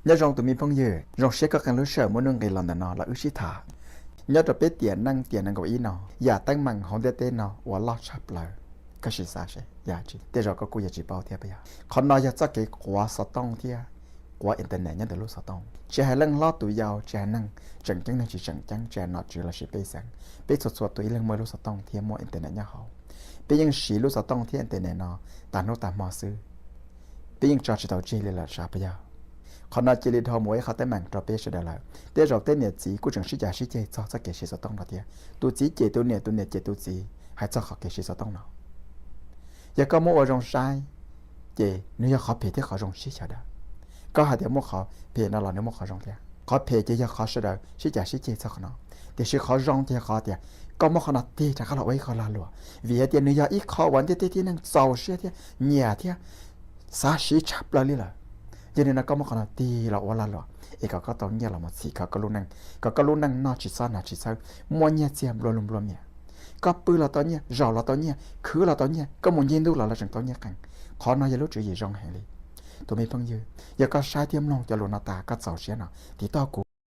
Nyob zoo tus me phooj ywg, zoo siab koj qee lub sij hawm muaj nuj nqis los ntawm no los wb sib tham. Nyob rau peb tiam neej tiam nees nkaum ib no, yam teeb meem hauv ntiaj teb no uas loj tshaj plaws, koj sim xav seb yog dab tsi? Tej zaum koj kuj yuav tsis paub thiab puas yog? Qhov no yog txoj kev quav xov tooj thiab quav internet nyob ntawm lub xov tooj. Tsis hais leej hlob tus yau, tsis hais neeg tseem ceeb neeg tsis tseem ceeb, tsis hais nom tswv lossis pej xeem, peb txhua txhua tus ib leeg muaj ib lub xov tooj thiab muaj internet nyob hauv. Peb yeej siv lub xov tooj thiab internet no tas hnub tas hmo xwb. Peb yeej tso tsis tau tseg li lawm, sav puas yog? Qhov no cia li dhau mus ua ib qhov teeb meem rau peb sawv daws lawm. Tej zaum tej niam txiv kuj tseem sib cav sib ceg txog txoj kev siv xov tooj no thiab. Tus txiv cem tus niam, tus niam cem tus txiv hais txog qhov kev siv xov tooj no. Yog koj muab ua zoo saib, ces nws yog qhov phem thiab qhov zoo sib xyaw daws. Koj hais tias muaj qhov phem no los nws muaj qhov zoo thiab. Qhov phem ces yog qhov sawv daws sib cav sib ceg txog qhov no, tiam sis qhov zoo ces yog qhov tias koj muab qhov no tig rov qab los ua ib qho lag luam, vim hais tias nws yog ib qho uas ntiaj teb tib neeg txaus siab thiab nyiam thiab xav siv tshaj plaws li lawm. Yog li no koj muab qhov no tig los ua lag luam es kom koj tau nyiaj los mus txhim kom koj lub neej, kom koj lub neej noj tsis txhob hnav tsis txhawb, muaj nyiaj txiag nplua lug nplua mias. Koj pw los tau nyiaj, zaum los tau nyiaj, khwv los tau nyiaj, koj mus ncig ntuj los los tseem tau nyiaj qees. Qhov no yog lub tswv yim zoo heev li. Tus me phooj ywg, yog koj saib thiab mloog cov lus no tas koj txaus siab no tiv toj kuv.